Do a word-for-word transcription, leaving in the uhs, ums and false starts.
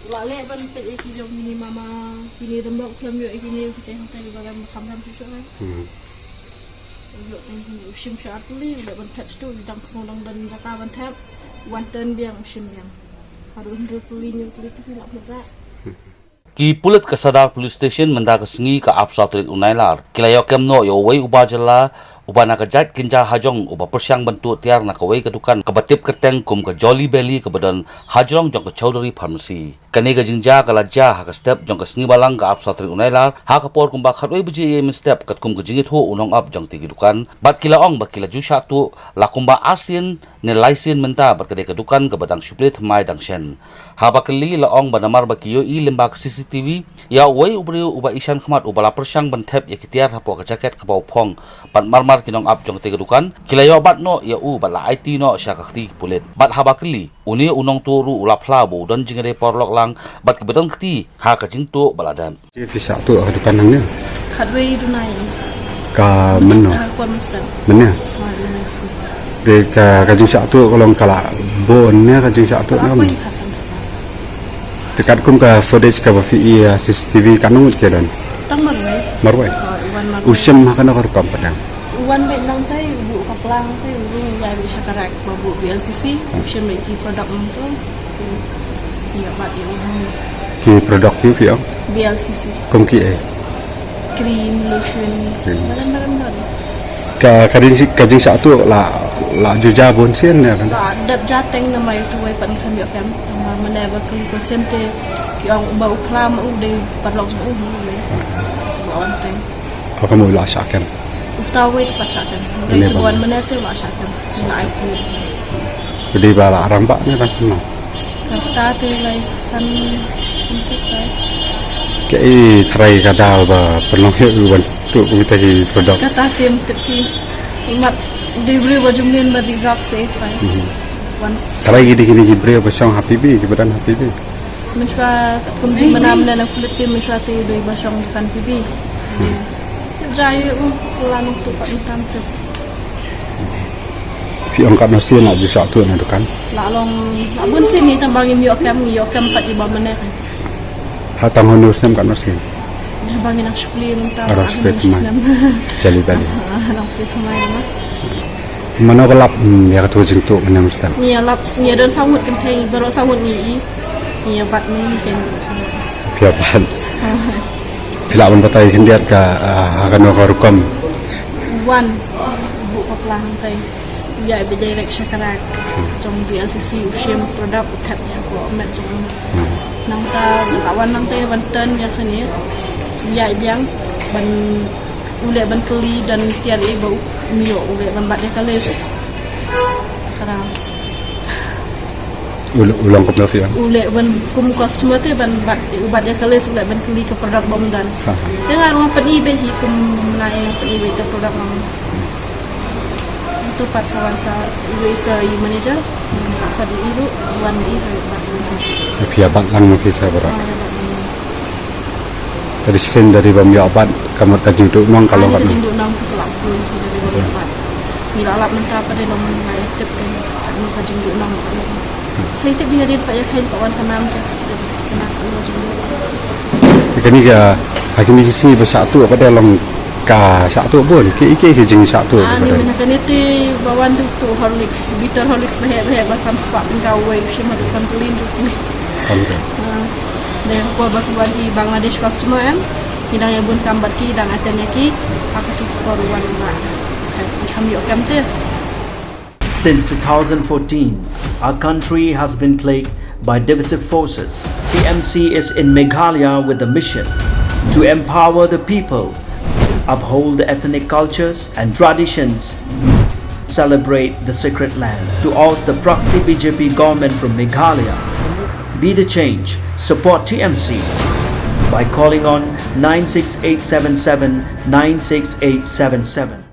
La leh ban peit ïa ki jong kine mama, kine dang bok khlem ïoh ïa kine, ki teng teng ba dang kham ram shuh shuh. Hmm. Ïoh teng kine u shim sha ar tylli, leh ban phet sha tu, dang sngew dang don jaka ban thep, wan turn biang u shim biang. Haduh hynriew tylli hynñiew tylli ki la phet ra. Ki pulit ka Sadar Police Station mynta ka sngi ka arphew saw tarik u Nailar ki la ïoh kem noh ïa uwei u bar jylla uba na ka jait Kynja Hajong uba pyrshang ban tuh tiar na kawei ka dukan kaba tip kyrteng kum ka Jolly Belly kaba don hajrong jong ka Chowdhury Pharmacy. Kane ka jingjia ka la jia ha ka step jong ka sngi Balang ka arphew saw tarik u Nailar ha ka por kumba khatwei baje ïa mynstep katkum ka jingïathuh u nongap jong te ki dukan bad ki la ong ba ki la ju shah tuh la kumba arsien ne laisien mynta bad ka dei ka dukan kaba dang shu plie thymmai dang shen. Haba kylli la ong ba namar ba ki ïohi lyngba ka C C T V ïa uwei u briew uba ishan khmat uba la pyrshang ban thep ïa ki tiar hapoh ka jaket kaba u phong bad marmar ki nongap jong te ka dukan ki la ïoh bat noh ïa u bad la aiti noh sha ka kti ki pulit. Bad haba kylli une u nongtuh ruh u la phla ba u don jingïadei paralok lang bad kiba don kti ha ka jingtuh ba la dep. Phi shah tuh ha ka dukan hangne? Khatwei duna ïa. Ka mynno? Ah, ka mynstep. Mynne? Ah, mynne sngi. Te ka, ka jingshah tuh ka long ka la bun ne ka jingshah tuh ne ka mynno? Ka la bun ka san spah. Te katkum ka footage kaba phi ïohi ha C C T V katno ngut ki don? Tang marwei. Marwei? Ah, u wan marwei. U shim ha kano ka rukom pat dang? U wan beit nangtai, u buh ka plang tai, u rung ïa beit sha ka rack ba buh B L C C, u shim beit ki product nangto. Ïa bat ïa u hangne. Ki product phi phi ong? B L C C. Kum kiei? Cream, lotion, cream. Badan badan badan. Ka, ka jing, ka jingshah tuh la, la ju jia bun sien ne kan? La dep jia teng namar ïa uwei pat ngam ïoh kem. Namar mynne ba kylli ko sien te ki ong ba u phla ma u dei paralok jong u. Ba wan teng. Ka mut u la shah kem. Uta uwei te pat shah kem. Uwei te ba wan mynne te u la shah kem. Nga ai phi. Phi dei ba la rangbah ne rangbah. Kata te lai san. Kaei tharai ka daw ba pynlong hi u wan tuh kumta ki product. Kata te ym tip ki. Mat dei briew ba jumlien ba dei rak se pai. Wan. Tharai ki dei kine ki briew ba shong ha P B, ki ba don ha P B. Mynshuwa kum dei mynam na pulit te mynshuwa te dei ba shong dukan P B. Tip jai u la nong tu pat tam tu. Phi ong katno sien la ju shah tuh na dukan? La long la bun sien ni tang ba ngim ïoh kem, ngi ïoh kem pat i ba mynne. Ha tang hynñiew snem katno sien? Ba ngin nang shu plie mynta. Arphew snem. Jali bali. Ah, nang plie thymmai ma. Mano ba lap, hmm, ïa katu jingtuh mynne mynstep? Ngi ïa lap, ngi ïa don saw ngut kynthei, baroh saw ngut ngi i. Ngi ïa bat mynne ngi ken. Phi ïa bat. Phi lah ban batai khyndiat ka, ah, ha kano ka rukom? Wan, buh ka plang hangtai. Ïa beit direct sha ka rack jong B L C C, u shim product u thep ïa ka met jong u. Nangta la wan nangta ban turn ïa kane. Ïa biang ban u leh ban kylli don tiar ei ba u ym ïoh, u leh ban bat ïa ka list. Kata. U leh, u long kumno phi ong? U leh ban kum customer te ban bat, u bat ïa ka list, u leh ban kylli ka product ba ym don. Ha, ha. Te nga ruh nga pyni beit hi kum mynta nga pyni beit ka product ba ym. Nangtu pat sa wan sa iwei sa i manager, ka dei i ruh, wan i ruh, wan i ruh. Phi ïa bat lang ma phi sa baroh. Ah, ïa bat lang. Ka dei shisien da dei bym ïoh bat, ka mut ka jingduh nong ka long. Ah, ka jingduh nong ka la pun, ka dei bym ïoh bat. Ngi la lap mynta pat dei long ngi la tip ka mut ka jingduh nong ka long. Sa i tip ïa dei pat ïa kheiñ pat wan ka nam ka. Kane ka, ha kine ki sngi ba shah tuh pat dei long ka shah tuh bun, kiei kiei ki jingshah tuh. Ah, ni mynta kane te ba wan tu tuh Horlicks, bitter Horlicks ba heh ba heh ba san spah tyngka uwei, u shim haduh san tylli tu. San ka. Ah, dei ka por ba ki wan ki Bangladesh customer em, ki dang ïa bun kam bad ki, dang attend ïa ki, ha katu ka por wan ba. Kham ïoh kem te. Since two thousand fourteen, our country has been plagued by divisive forces. T M C is in Meghalaya with the mission to empower the people, uphold the ethnic cultures and traditions, celebrate the sacred land. To oust the proxy B J P government from Meghalaya, be the change, support T M C by calling on nine six eight seven seven nine six eight seven seven.